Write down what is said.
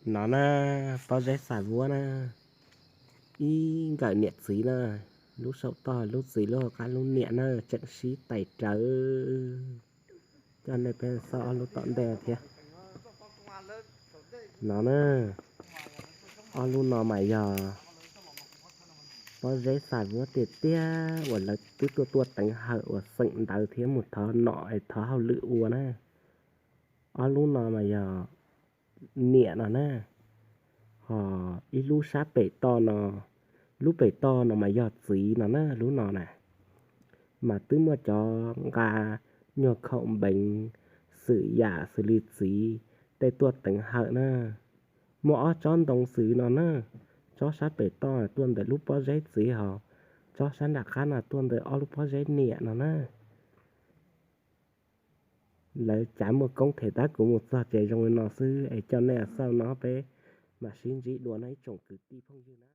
No na, pob zeb xav vuab na, ib nkawm niam txiv na, lub saum toj lub txiv, lub hauv qab lub niam na, tseem sib tais rawv. Coj nej peb xauj ob lub tom ntej thiab. No na, ob lub no mas yog pob zeb xav vuab tiag tiag uas lawv twb tuaj tuaj teev hawm uas xeem ntawv thiab mus thov nom es thov hauj lwm ua na. Ob lub no mas yog niam no na, ho ib lub sab pem toj no, lub pem toj no mas yog txiv no na, lub no na. Mas twb muaj cov nqa nyuag khaum npeev xwm yam xws li txiv tej tuaj teev hawm na. Muaj ob tsob ntoo xws no na, tsob sab pem toj tuaj ntawm lub pob zeb txiv, ho tsob sab nram qab no tuaj ntawm ob lub pob zeb niam no na. Lawv cav muaj koob them tab kuv mus txog ces zoo li no xwb es coj nej xauj no peb mam sib ntsib dua no ib tsoom kwv tij phooj ywg na.